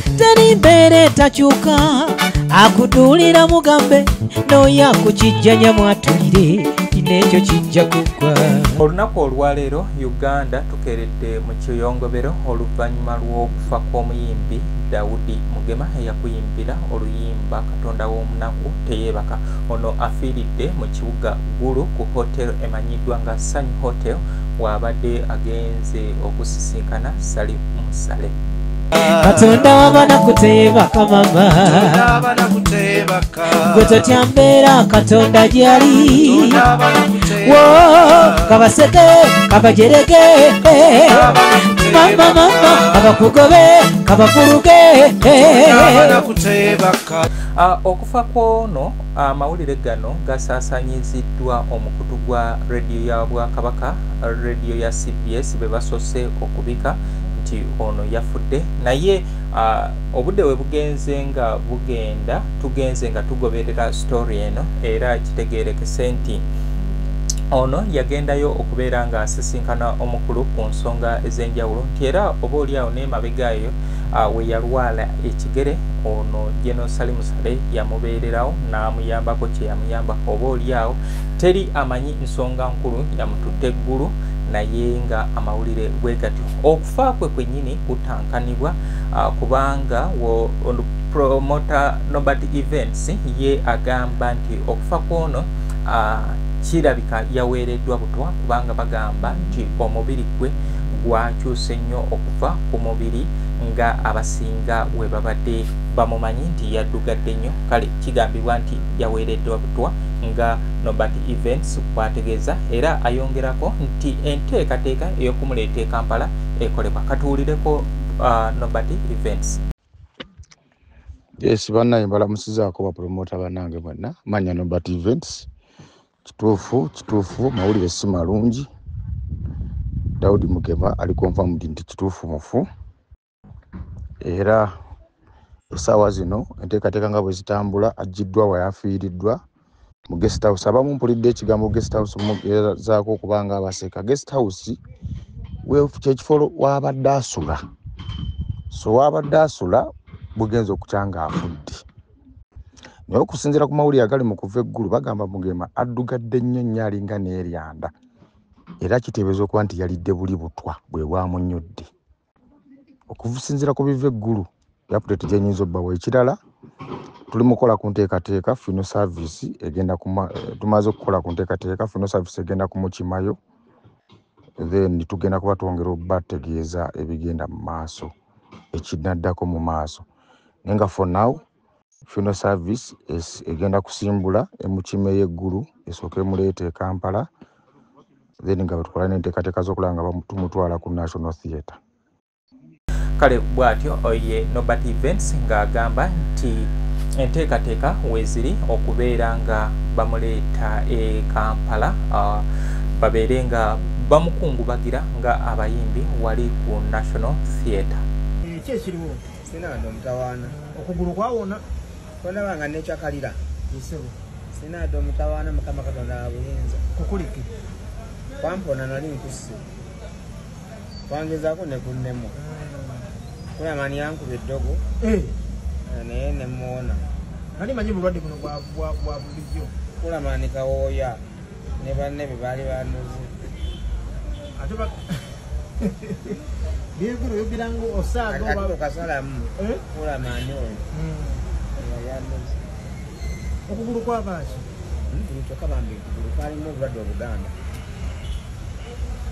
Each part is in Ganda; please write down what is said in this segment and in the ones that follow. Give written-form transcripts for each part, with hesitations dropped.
Teri mbeera etakyuka, akuduulira mugambe n'oyo akukijjanya mwatulire n'ekyo kijja kuggwa. Olunaku olwaleero Uganda tukeeredde mu kiyongobero oluvannyuma lw'okufa kw'omuyimbi Daudi Mugema eyakuyimbira oluyimba Katonda w'omunaku teyeebaka. Ono afiiridde mu kibuga Gulu ku hotel emanyiddwa nga Sanyu Hotel w'abadde agenze okusisinkana Salim Musale. Katonda w'abanaku teyeebaka mama, gwe totya mbeera Katonda gy'ali. Wo kabaseke kabajereke mama mama kabakugobe kabafuluge. Okufa kw'ono amawulire gano gasaasaanyiziddwa omukutu gwa rediyo ya Bwakabaka, rediyo ya CBS be basoose okubika nti ono yafudde, naye obudde we bugenze nga bugenda tugenze nga tugoberera story eno era kitegeerekese nti ono yagendayo okubeera nga asisinkana omukulu ku nsonga ez'enjawulo, nti era oba oliawo n'emabega eyo we yalwala ekigere ono General Salim Saleh yamubeererawo n'amuyambako kye yamuyamba. Oba oliawo teri amanyi nsonga nkulu yamututte Ggulu, naye nga amawulire bwe gatyo. Okufa kwe kwennyini kutankanibwa kubanga promoter Nobert Events ye agamba nti okufa kw'ono kirabika yaweereddwa butwa, kubanga bagamba nti omubiri gwe gwakyuse nnyo okuva ku mubiri nga abasinga we babadde bamumanyi nti yaddugadde nnyo. Kale kigambibwa nti yaweereddwa butwa nga Nobert Events kwategeeza, era ayongerako nti enteekateeka ey'okumuleeta e Kampala ekolebwa. Katuwulireko Nobert Events. Yes, bannaye mbalamusizaako bapromota bannange mwenna. Manya Nobert Events. Kituufu kituufu, mawulire si malungi. Daudi Mugema ali confirmed nti kituufu mufu, era essaawa zino enteekateeka nga bwe zitambula aggiddwa we yafiiriddwa mu guest house. Abamu mpulidde ekigambo guest house mugezaako okuba nga abaseka. Guest house kyekifo wabadde asula, so wabadde asula bugenza okukya nga afudde. Naye okusinziira ku mawulire agali mu kuva eggulu, bagamba Mugema addugadde nnyo nnyo, alinga n'eryanda, era kiteebereza okuba nti yalidde buli butwa bwe bwamunyudde, okusinziira ku biva eggulu update gyenyinza obbawa. Ekirala, tuli mukola ku nteekateeka, funeral service egenda kuma, tumaze okukola ku nteekateeka, funeral service egenda kumukimayo, then tugenda kuba twongera obbategeeza ebigenda mu maaso, ekinaddako mu maaso. Naye nga for now funeral service egenda kusimbula emukime y'eggulu, esooke emuleeta e Kampala, then nga bwetukola n'enteekateeka z'okulaba nga tumutwala ku National Theatre. Kale bw'atyo ye Nobert Events ng'agamba nti enteekateeka weeziri okubeera nga bamuleeta e Kampala, babeere nga bamukungubagira nga abayimbi wali ku National Theatre. Ki ekiriwo? Sinaadde omutawaana. Okugulu kwawona? Tondaba nga nekyakalira? Isebo. Sinaadde omutawaana, Mukama Katonda wa buyinza. Kukulike. Kwampona, nali nkusse, kwangezaako ne kunnemu kulamani yankuba eddogo. Naye nemuwona. Nali manyi bulwadde buno bwa bulijjo. Kulamani kawooya ne banne be baali bandoze. Ate byegulu yogera nga osaaga oba okasalamu. Kulamani oyo yandoze. Okugulu kwavaaki? Kyokka bambi okugulu kwalimu obulwadde obuganda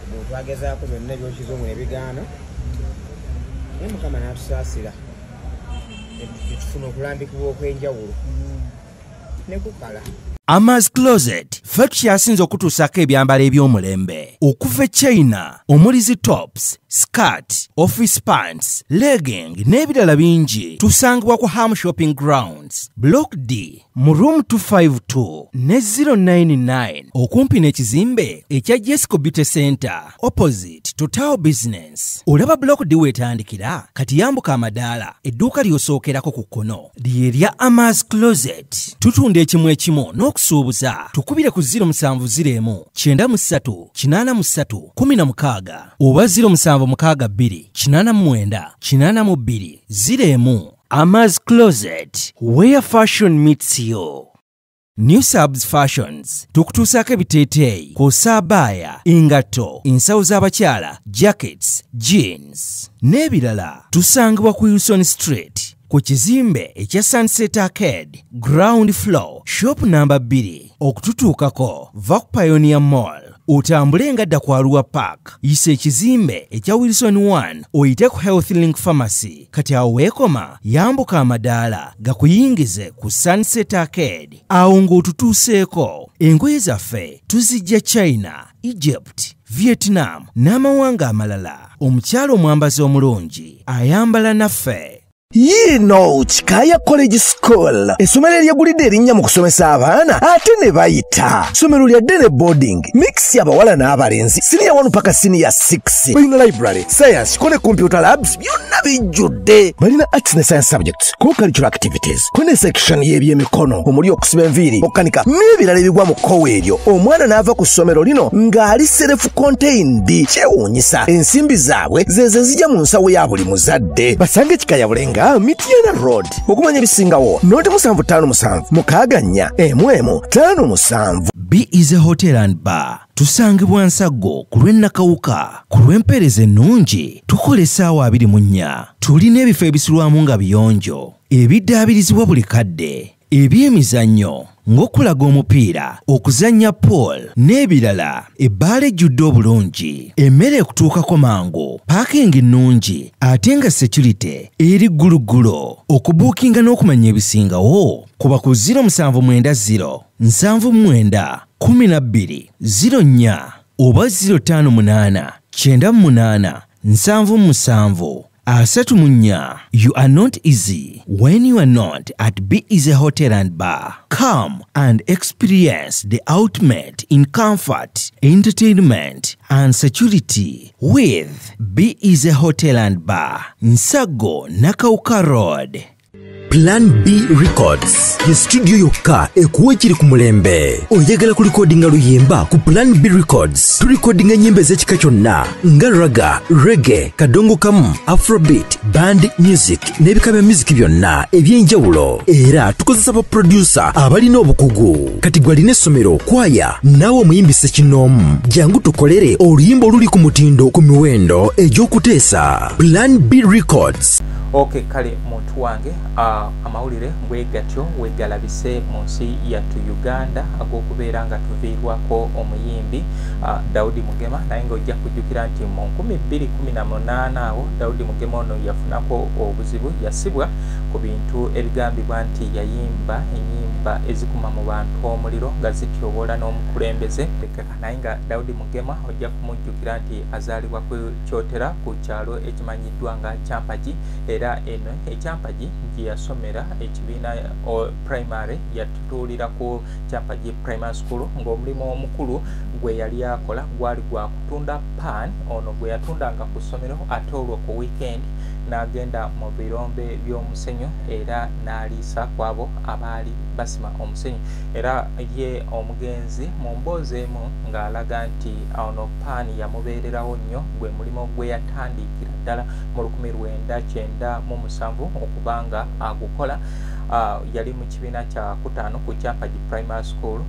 bwetwagezaako byonna ebyokizungu ne bigaana, naye Mukama n'atusaasira netufuna okulambikibwa okw'enjawulo ne kukala. Amas Closet ffe tukyasinze okutuusaako ebyambalo eby'omulembe okuva e China, omuli zi tops, skirt, office pants, legging n'ebirala bingi. Tusangibwa ku Ham Shopping Grounds, Block D, mu room 252 ne 099, okumpi n'ekizimbe ekya Jesco Beauty Center, opposite Total Business. Olaba Block D weetandikira, kati yambuka amadaala, edduuka ly'osookerako ku kkono lye lya Amas Closet. Tutunda ekimu ekimu n'okusuubuza. Tukubire ku 0701 93 83 16 oba 07 0762 89 82 01. Amaz Closet, where fashion meets you. New Subs Fashions tukutuusaako ebiteeteeyi kw'ossa abaaya, engatto, ensawo z'abakyala, jackets, jeans n'ebirala. Tusangibwa ku Wilson Street ku kizimbe ekya Sunset Arcade, ground floor, shop number 2. Okututuukako va ku Pioneer Mall, otambule nga dda ku Arua Park, yisa ekizimbe ekya Wilson 1, oyite ku Health Link Pharmacy. Kati awo weekoma, yambuka amadaala gakuyingize ku Sunset Arcade. Awo ng'otutuuseeko, engoye zaffe tuzijja China, Egypt, Vietnam n'amawanga amalala. Omukyala omwambazi omulungi ayambala naffe. Yiino Kikaaya College School, essomero eryegulidde erinnya mu kusomesa abaana ate ne bayita. Ssomero lya day boarding mix, abawala n'abalenzi, senior 1 paka senior 6. Balina library, science ko ne computer labs, byonna bijjudde. Balina arts ne science subjects, co-curricular activities, ko ne section y'ebyemikono omuli okusiba enviiri, okukanika n'ebirala ebigwa mu kkowe eryo. Omwana n'ava ku ssomero lino ng'ali self contained. Kyewuunyisa, ensimbi zaabwe zeze zijja mu nsawo ya buli muzadde. Basange Kikaaya Bulenga, Mityana Road. Okumanya ebisingawo, noti 757 64 11 57. B is a Hotel and Bar. Tusangibwa Nsaggo ku lw'e Nakawuka. Ku lw'empeereza ennungi tukola essaawa 24. Tulina ebifo ebisulwamu nga biyonjo, ebiddaabirizibwa buli kadde, ebyemizannyo ng'okulaga omupiira, okuzannya pool n'ebirala. Ebbaala ejjudde obulungi, emmere ekutuukako mangu, parking nnungi ate nga security eri gguluggulo. Okubuukinga n'okumanya ebisingawo kuba ku 0790 79 12 04 oba 058 98 77 34. You are not easy when you are not at Be Easy Hotel and Bar. Come and experience the ultimate in comfort, entertainment, and security with Be Easy Hotel and Bar, Nsago, Nakawuka Road. Plan B Records ye studio yokka ekuwa ekiri ku mulembe. Oyagala kulikodinga luyimba? Ku Plan B Records tulikodinga ennyimba ez'ekika kyonna nga ragga, reggae, kadongo kamu, afrobeat, band music n'ebika bya music byonna ebyenjawulo. Era tukozesa ba producer abalina obukugu. Kati gwe alina essomero, kwaya, naawe omuyimbi ssekinnoomu, jangu tukolere oluyimba oluli ku mutindo ku miwendo egy'okuteesa. Plan B Records. Ok, kale muntu wange, amawulire bwe gatyo wegalabise mu nsi yattu Uganda ag'okubeera nga tuviirwako omuyimbi Daudi Mugema. Naye ng'ojja kujjukira nti mu 2018 awo Daudi Mugema ono yafunako obuzibu, yasibwa ku bintu ebigambibwa nti yayimba ennyimba ezikuma mu bantu omuliro nga zityoboola n'omukulembeze. Naye nga Daudi Mugema ojja kumujjukira nti azaalibwa ku Kyotera, ku kyalo ekimanyiddwa nga Kyampagi, era eno ekyampagi gye yasomera ekibiina primary, yatutuulira ku Kyampagi Primary School, ng'omulimu omukulu gwe yali akola gwali gwa kutunda pan ono gwe yatundanga ku ssomero, ate olwo ku weekend n'agenda mu birombe by'omusenyu era n'aliisa ku abo abaali basima omusenyu. Era ye omugenzi mu mboozi emu ng'alaga nti ono paani yamubeererawo nnyo, gwe mulimu gwe yatandikira ddala mu 1997 okuba nga agukola. Yali mu kibiina kya kutaano ku Kyampagi Primary School.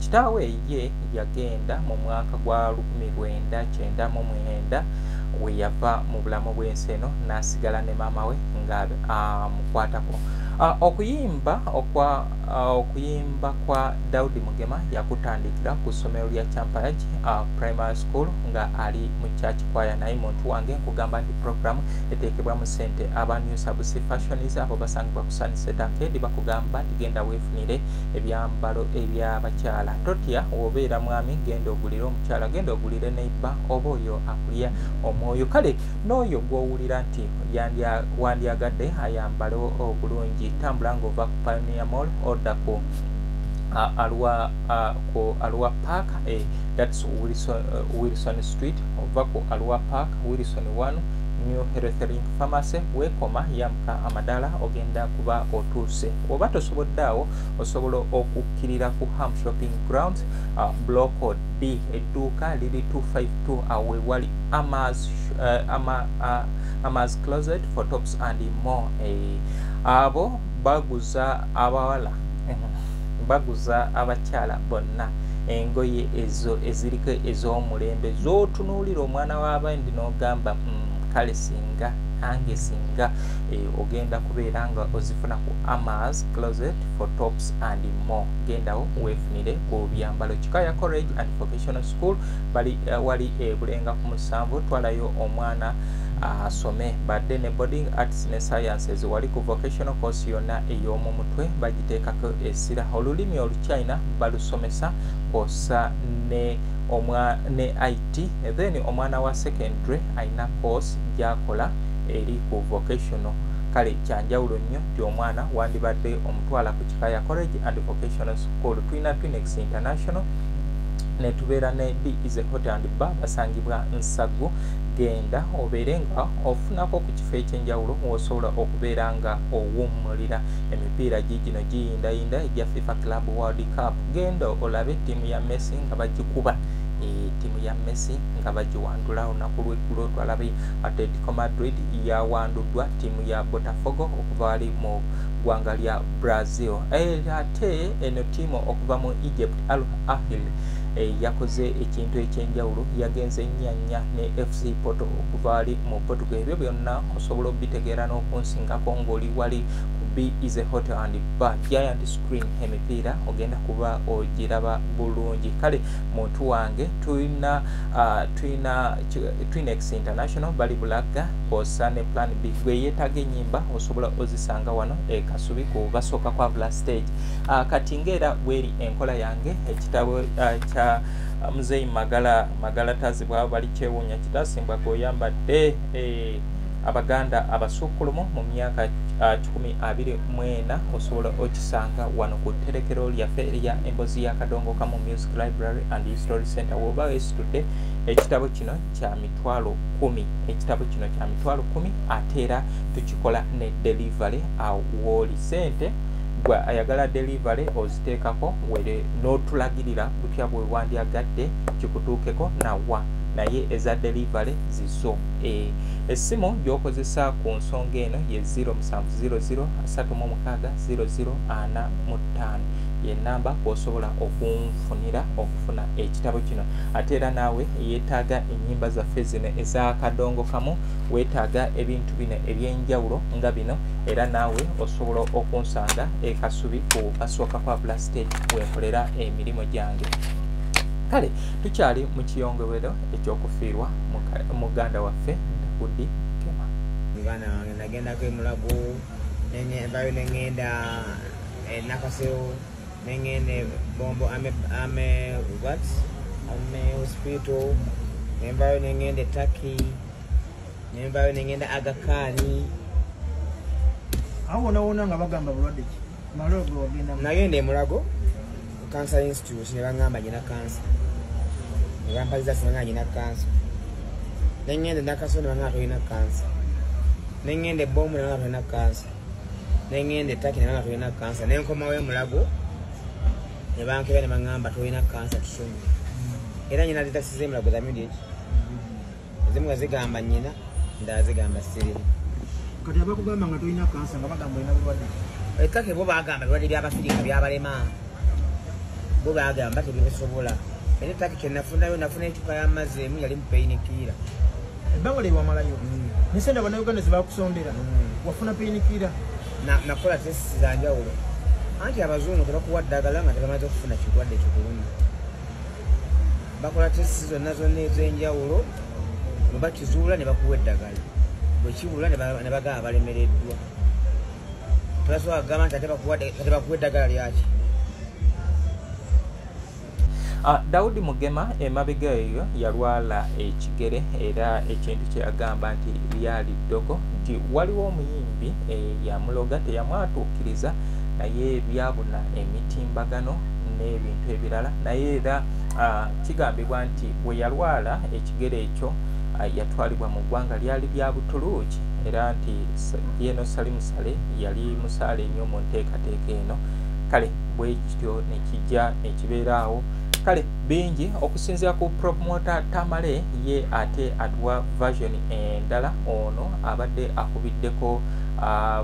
Kitaawe ye yagenda mu mwaka gwa 1999, we yava mu bulamu bw'ensi eno n'asigala ne maama we nga amukwatako. Okuyimba kwa Daudi Mugema yakutandikira ku ssomero lya Kyampagi Primary School nga ali mu church choir. Naye muntu wange, nkugamba nti program eteekebwamu ssente. Aba New Subs Fashions abo basangibwa ku Sunset Arcade bakugamba nti genda weefunire ebyambalo ebyabakyala. Totya, wobeera mwami, genda ogulire omukyala, genda ogulire neighbor oba oyo akulya omwoyo, kale n'oyo gw'owulira nti wandyagadde ayambale obulungi. Tambula ng'ova ku Pioneer Mall odda ku Arua Park, that's Wilson Street. Ova ku Arua Park, Wilson 1. New Health Pharmacy weekoma yamka amadala ogenda kuba otuuse. Oba tosobodde awo osobola okukkirira ku Ham Shopping Grounds, Block D, edduuka liri 252, awo wali Amaz Closet for tops and more. Abo baguza abawala, baguza abakyala bonna engoye ezo eziriko ez'omulembe z'otunuulira omwana w'abandi n'ogamba kale singa nange singa. Ogenda kubeera nga ozifuna ku Amaz Closet for tops and more. Gendawo weefunire ku byambalo. Kikaya College and Vocational School bali wali Bulenga ku 7, twalayo omwana asome. Badde ne boarding, arts ne sciences, wali ku vocational course yonna ey'omu mutwe bagiteekako essira. Olulimi Oluchina balusomesa kwossa ne ne IT. Then omwana wa secondary alina course gy'akola eri ku vocational. Kale kyanjawulo nnyo nti omwana wandibadde omutwala ku Kikaya College and Vocational School. Tulina Phoenix International ne tubeera ne B is a Hotel and Bar, basangibwa Nsagu. Genda obeere nga ofunako ku kifo ekyenjawulo wosobola okubeera nga owummulira. Emipiira gigino giyindayinda egya FIFA Club World Cup, genda olabe ttiimu ya Messi nga bagikuba, ttiimu ya Messi nga bagiwandula. Olunaku lw'eggulo twalabe Atletico Madrid yawanduddwa ttiimu ya Botafogo okuva wali mu ggwanga lya Brazil. Ate eno ttiimu okuva mu Egypt, Al Ahly, yakoze ekintu ekyenjawulo, yagenze nnyanya ne FC Porto okuva wali mu Portugal. Ebyo byonna osobola obitegeera n'okunsingako ng'oli wali ku B is a Hotel and Bar, giant screen, emipiira ogenda kuba ogiraba bulungi. Kale muntu wange, tulina Twinex International bali Bulaga kwossa ne Plan B. Gwe yeetaaga ennyimba osobola ozisanga wano e Kasubi ku basooka kwavula stage. Kati ng'era bweri enkola yange, ekitabo kya Muzeeyi Magala Magala Tazibwa bali kyewuunya kitasimbwa gweoyambadde, Abaganda abasukkulumu mu myaka 124, osobola okisanga wano ku tterekero lyaffe erya Embozi ya Kadongo Kamu Music Library and History Center. Woba weesitudde ekitabo kino kya 100,000, ekitabo kino kya 100,000, ate era tukikola ne delivery awo wooli. Sente gwe ayagala delivery oziteekako were n'otulagirira butya bwe wandyagadde kikutuukeko nawa, naye eza delivery zizo. Essimu gy'okozesa ku nsonga eno ye 0700 36 0045, ye namba kw'osobola okunfunira okufuna ekitabo kino. Ate era naawe yeetaaga ennyimba zaffe zino ez'akadongo kamu, weetaaga ebintu bino ebyenjawulo nga bino, era naawe osobola okunsanga e Kasubi ku basooka kwavula stage wenkolera emirimu gyange. Kale tukyali mu kiyongobero ekyokufiirwa muganda waffe Daudi Mugema. Muganda wange nagendako e Mulago, nenvayo nengenda e Nakasero, nengenda e Bombo Ame what? Ame Hospital, nenvayo nengenda e Turkey, nenvayo nengenda Aga Khan. Awo wonna wonna nga bagamba bulwadde ki? Mulago ogenda nagenda e Mulago Cancer Institute ne bangamba nyina cancer. Ne bampaliza singa nyina cancer. Nengenda Nakasero ne bangamba tolina cancer. Nengenda e Bombo ne bangamba tolina cancer. Nengenda e Turkey ne bangamba tolina cancer. Nenkomawo e Mulago ne bankebera ne bangamba tolina cancer tusonyi. Era nyina letters z'e Mulago za mirundi eki. Ezimu nga zigamba nnyina, endala zigamba sirina. Kati abakugamba nga tolina cancer nga bagamba olina bulwadde ki? E Turkey bo bagamba ebirwadde by'Abafirika byabalema. Bo bagamba tebisobola. Era Turkey kye nafunayo, nafuna ecupa y'amazzi emu yali mu painkiller. Ebbanga lye wamalayo ne ssente Bannayuganda ze bakusondera, wafuna painkiller? Nakola test za njawulo. Anti abazungu tebakuwa ddagala nga tebamaze okufuna kirwadde kikuluma. Bakola test zonna zonna ez'enjawulo, bwe bakizuula ne bakuwa eddagala. Bwe kibula ne bagamba balemereddwa. Tebasobola kugamba nti ate bakuwa eddagala lyaki. Daudi Mugema emabega eyo yalwala ekigere, era ekintu kye yagamba nti lyali ddogo, nti waliwo omuyimbi yamuloga teyamwatuukiriza, naye byabuna emitimbagano n'ebintu ebirala. Naye era kigambibwa nti bwe yalwala ekigere ekyo Yatwalibwa mu ggwanga lyali lya Butuluuki, era nti General Salim Saleh yali musaale nnyo mu nteekateeka eno. Kale bwe kityo ne kijja ne kibeera awo. Kale bingi okusinziira ku promoter Tamale, ye ate atuwa version endala. Ono abadde akubiddeko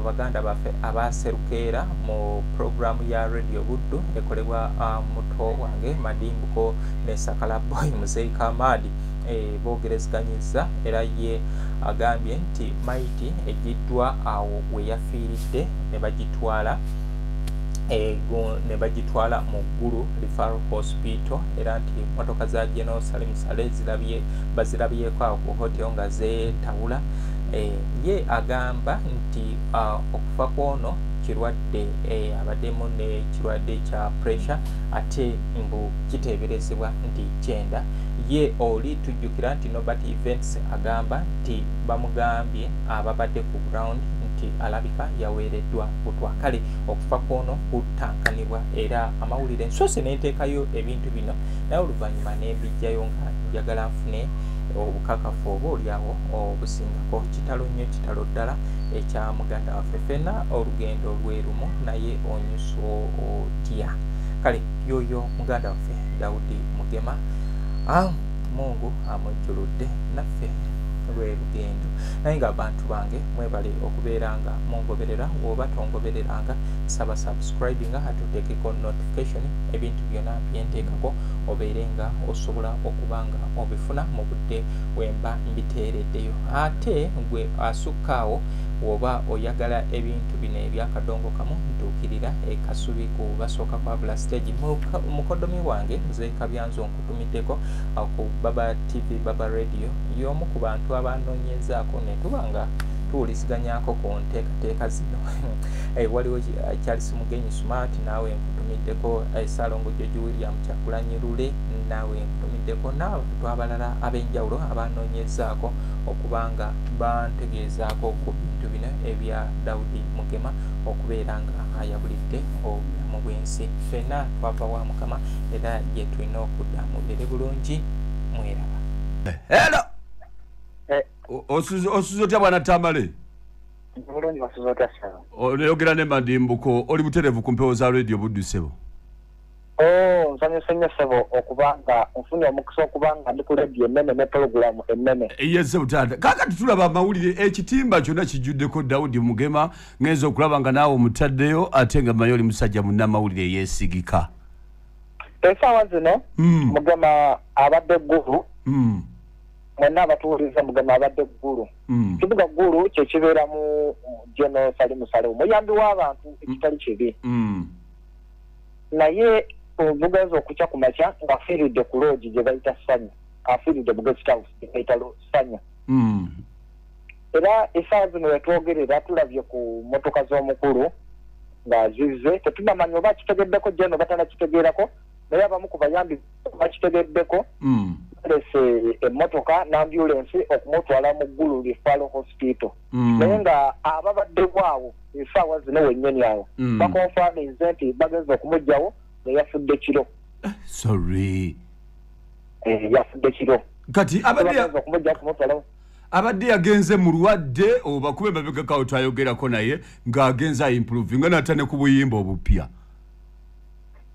baganda baffe abaserukeera mu programu ya Radio Buddu ekolebwa muto wange Madimbuko ne Sakala Boy Muzeyi Kamadi. Boogerezeganyizza, era ye agambye nti maiti egiddwa awo we yafiiridde ne bagitwala mu Ggulu Referral Hospital, era nti motoka za General Salim Saleh bazirabyeko awo ku hotel nga zeetawula. Ye agamba nti okufa kwono kirwadde, abaddemu n'ekirwadde kya pressure, ate mbu kiteeberezebwa nti kyenda. Ye oli tujjukira nti Nobert Events agamba nti bamugambye ababadde ku ground nti alabika yaweereddwa butwa. Kale okufa kwono kutankanibwa, era amawulire nsoose nenteekayo ebintu bino, naye oluvannyuma nembijjayo nga njagala nfune obukakafu oba oliawo obusingako. Kitalo nnyo, kitalo ddala ekya muganda waffe. Ffenna olugendo lwerumu, naye onyuso otya? Kale yoyo muganda waffe Daudi Mugema, Mungu amujjuludde, naffe lwe lugendo. Naye nga abantu bange mwebale okubeera nga mungoberera. Woba tongobereranga, nsaba subscribinga ate oteekeko notification, ebintu byonna byenteekako obeere nga osobola okuba nga obifuna mu budde wemba mbiteereddeyo. Ate gwe asukka awo, woba oyagala ebintu bino ebyakadongo kamu, ntuukirira ekasubi ku basooka kwabula stage. Mukodomi wange Muzeyi Kabyanzo nkutumiddeko ku Baba TV, Baba Radio, y'omu ku bantu abanoonyezaako ne tuba nga tuwuliziganyako ku nteekateeka zino. Waliwo Charles Mugenyi Smart, naawe nkutumiddeko. Ssalongo George William Kyagulanyi Lule, naawe nkutumiddeko, n'abantu abalala ab'enjawulo abanoonyezaako okuba nga bantegeezaako ku bintu bino ebya Daudi Mugema okubeera nga ayabulidde obulamu bw'ensi. Ffenna twava wa Mukama, era gye tulina okudda. Mubeere bulungi, mweraba. Hello. Osuze otya bwana Tamale? Bulungi, wasuze otya ssebo? Oyogera ne Madimbuko, oli butereevu ku mpewo za Radio Buddu ssebo. Nsanyuse nnyo ssebo okuba nga nfunye omukisa okuba nga ndi ku rediyo ennene ne pologulaamu ennene. Ye ssebo taata. Kaakati tulaba amawulire, ekitimba kyonna kijjuddeko Daudi Mugema, ngenza okulaba nga naawe omutaddeyo, ate nga mmanyi oli musajja munnamawulire eyeesigika. Essaawa zino Mugema abadde Ggulu. Mwenna abatuwuliriza, Mugema abadde Ggulu. Kibuga Ggulu kye kibeeramu General Salim Saleh, omuyambi w'abantu ekitali kibi. Naye obugenza okukya ku makya ng'afiiridde ku loogi gye bayita Sanya, afiiridde mu guest house gye bayita Sanya. Era essaawa zino wetwogerera tulabye ku mmotoka z'omukulu ng'azizze, tetunamanya oba akitegeddeko General batanakitegeerako, naye abamu ku bayambi bakitegeddeko, balese emmotoka n'ambulensi okumutwala mu Ggulu Referral Hospital. Naye nga ababaddewo awo essaawa zino wennyini awo bakonfaminze nti bagenza okumuggyawo ne yafudde kiro. Sorry. Yafudde kiro. Kati abadde yagenze mulwadde oba kuba emabegakawo twayogerako naye ng'agenze aimprovinga n'ata ne ku buyimba obupya.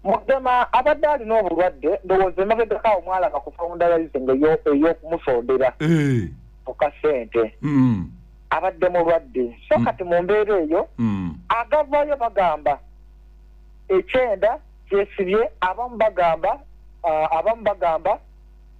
Mugema abadde alina obulwadde, ndowooza emabegakawo mwalaba ku fundraising ey'okumusondera okasente. Abadde mulwadde, so kati mu mbeera eyo agavaayo bagamba ekyenda kyesibye, abamu bagamba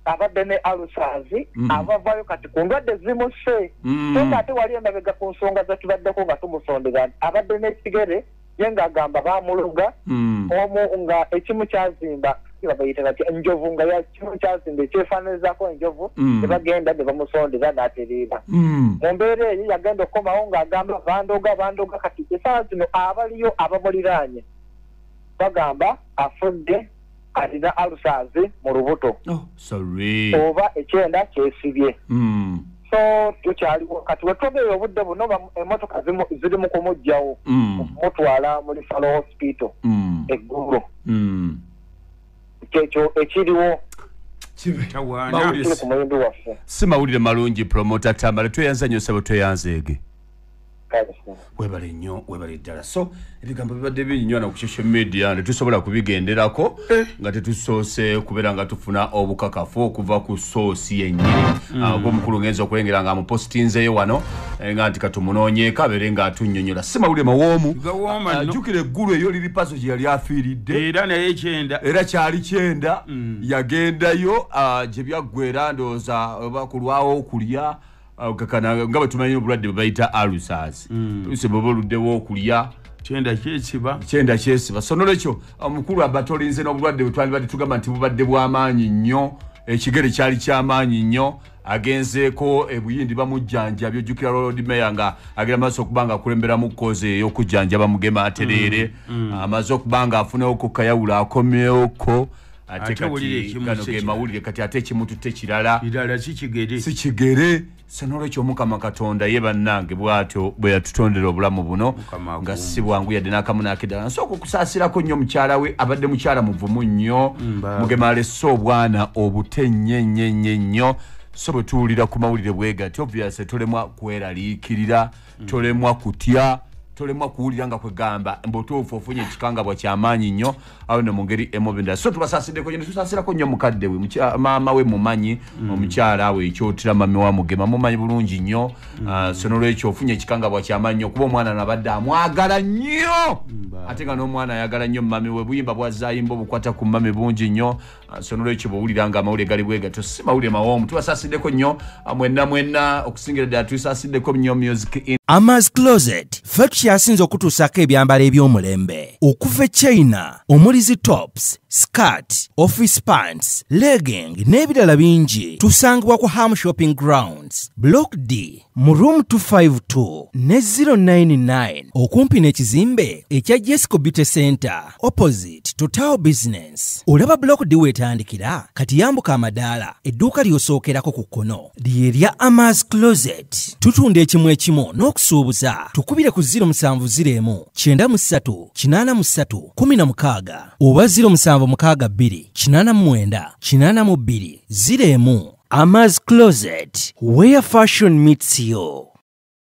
abadde ne ulcers, abavaayo kati ku ndwadde zimusse. So nga ate wali emabega ku nsonga zetubaddeko nga tumusondera abadde n'ekigere, ye ng'agamba baamuloga, omu nga ekimu kyazimba babayita batya enjovu, nga kimu kyazimba ekyefaananizaako enjovu, ne bagenda ne bamusondera n'atereera. Mu mbeera eyo yagenda okukomawo ng'agamba bandoga. Kati essaawa zino abaliyo abamuliraanye bagamba afudde alina ulcers mu lubuto. Sorry. Oba ekyenda kyesibye. So tukyaliwo kati wetwogerera obudde buno emmotoka ziri mu kumuggyawo okumutwala mu Referral Hospital eggulo. Kyekyo ekiriwo. Kiri ku muyimbi waffe. Si mawulire malungi. Promoter Tamale, tweyanza nnyo ssebo, tweyanzeege. Webale nnyo, webale ddala. So ebigambo bibadde bingi nnyo wano ku social media, tetusobola kubigenderako nga tetusoose kubeera nga tufuna obukakafu okuva ku source yennyini. Ogwomukulu ngenza okulengera nga amupositinzeeyo wano, nga nti katumunoonyeeko abeere nga atunnyonnyola. Si mawulire mawoomu. Gawooma nno. Jjukira eggulu eyo liri pazo gye yali afiiridde, era naye kyenda. Era kyali kyenda yagendayo, gye byaggwera ndowooza oba kulwawo okulya, kakana nga bwe tumanyi obulwadde bwe bayita ulcers, oluusi bw'oba oluddewo okulya kyenda kyesiba. Kyenda kyesiba. So nolwekyo omukulu aba tolinze n'obulwadde bwe twalibadde tugamba nti bubadde bw'amaanyi nnyo, ekigere kyali kyamaanyi nnyo, agenzeeko ebuyindi bamujjanjabye. Ojjukira Lord Mayor nga agenda maaso okuba nga akulemberamu cause ey'okujjanjaba Mugema atereere, amaze okuba nga afunewo ku kayawulo, akomyewoko ate. Ate wulira Kati ekimu gano si ge kirala. mawulire kati, ate ekimututte kirala. Kirala si kigere. Si kigere. So nolwekyo Omukama Katonda ye bannange bw'atyo bwe yatutondera obulamu buno Mukama nga akuume. si bwangu yadde n'akamu n'akeddala. Nsooka okusaasirako nnyo mukyala we, abadde mukyala muvumu nnyo. Mugema alese obwana obute nnyo nnyo nnyo nnyo. So bwe tuwulira ku mawulire bwe gati, obviously tolemwa kweraliikirira, tolemwa kutya, tolemwa kuwulira nga kwegamba mbutuufu ofunye ekikangabwa kyamaanyi nnyo awo no mu ngeri emu oba endala. So tubasaasiddeko nnyo, tusaasirako nnyo mukadde we, maama we mumanyi, omukyala we ekyotera mami wa Mugema mumanyi bulungi nnyo. So nolwekyo ofunye ekikangabwa kyamaanyi nnyo kuba omwana nabadde amwagala nnyo, ate nga n'omwana ayagala nnyo mami we. Buyimba bwazayimba obukwata ku mami bungi nnyo. So nolwekyo bwowulira nga amawulire gali bwe gatyo, si mawulire mawoomu. Tubasaasiddeko nnyo, mwenna mwenna, okusingira ddala tusaasiddeko nnyo music in Amas Closet ffe tukyasinze okutuusaako ebyambalo eby'omulembe okuva e China, omuli zi tops, skirt, office pants, legging n'ebirala bingi. Tusangibwa ku Ham Shopping Grounds, Block D, mu room 252 ne 099, okumpi n'ekizimbe ekya Jesco Beauty Center, opposite Total Business. Olaba Block D weetandikira, kati yambuka amadaala, edduuka ly'osookerako ku kkono lye lya Amas Closet. Tutunda ekimu ekimu n'okusuubuza. Tukubire ku 0701 93 83 16 oba 0762 89 82 01. Amas Closet, where fashion meets you.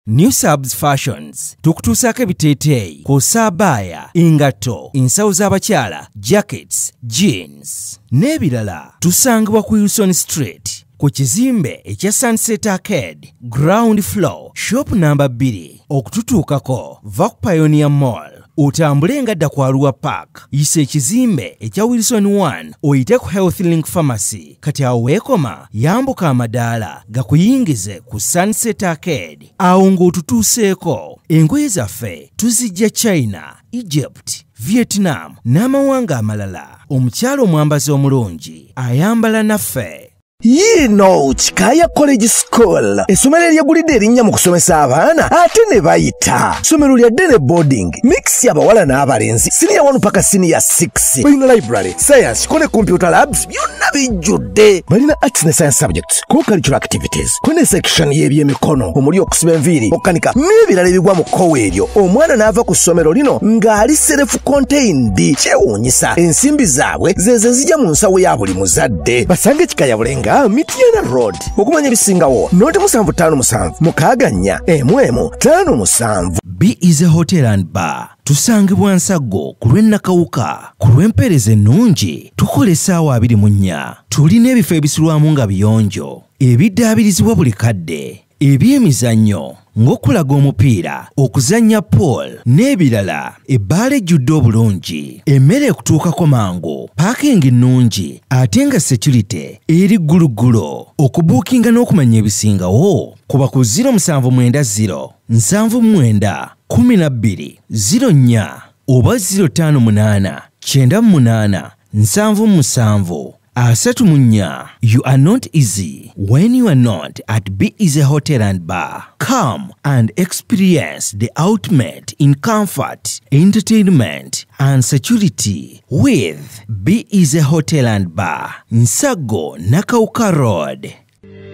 New Subs Fashions tukutuusaako ebiteeteeyi kw'ossa abaaya, engatto, ensawo z'abakyala, jackets, jeans n'ebirala. Tusangibwa ku Wilson Street ku kizimbe ekya Sunset Arcade, ground floor, shop namba 2. Okututuukako, va ku Pioneer Mall, otambule nga dda ku Arua Park, yisa ekizimbe ekya Wilson 1, oyite ku Health Link Pharmacy. Kati awo weekoma, yambuka amadaala gakuyingize ku Sunset Arcade. Awo ng'otutuuseeko. Engoye zaffe tuzijja China, Egypt, Vietnam n'amawanga amalala. Omukyala omwambazi omulungi ayambala naffe. Yiino Kikaaya College School, essomero eryegulidde erinnya mu kusomesa abaana ate ne bayita. Ssomero lya day boarding mix, abawala n'abalenzi, siniya 1 paka siniya 6. Balina library, science ko ne computer labs, byonna bijjudde. Balina arts ne science subjects, co-curricular activities, ko ne section y'ebyemikono omuli okusiba enviiri, okukanika n'ebirala ebigwa mu kkowe eryo. Omwana n'ava ku ssomero lino ng'ali self contained. Kyewuunyisa, ensimbi zaabwe zeze zijja mu nsawo ya buli muzadde. Basange Kikaya Bulenga, Mityana Road. Okumanya ebisingawo, noti 757 64 11 57. B is a Hotel and Bar. Tusangibwa Nsaggo ku lw'e Nakawuka. Ku lw'empeereza ennungi, tukola essaawa 24. Tulina ebifo ebisulwamu nga biyonjo, ebiddaabirizibwa buli kadde, ebyemizannyo ng'okulaga omupiira, okuzannya pool n'ebirala. Ebbaala ejjudde obulungi, emmere ekutuukako mangu, parking nnungi ate nga security eri gguluggulo. Okubuukinga n'okumanya ebisingawo, kuba ku 0790 79 12 04 oba 058 98 77 34. You are not easy when you are not at Be Easy Hotel and Bar. Come and experience the ultimate in comfort, entertainment, and security with Be Easy Hotel and Bar, Nsago, Nakawuka Road.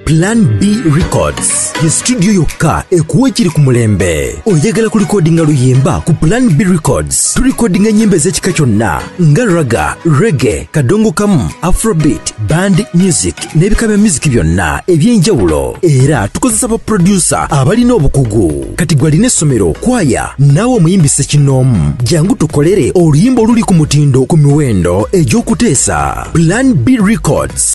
Plan B Records ye studio yokka ekuwa ekiri ku mulembe. Oyagala kulikodinga luyimba ku Plan B Records? Tulikodinga ennyimba ez'ekika kyonna nga raga, reggae, kadongo kamu, afrobeat, band music n'ebika bya music byonna eby'enjawulo. Era tukozesa ba producer abalina obukugu. Kati gwe alina essomero, kwaya, naawe omuyimbi ssekinnoomu, jangu tukolere oluyimba oluli ku mutindo ku miwendo egy'okuteesa. Plan B Records.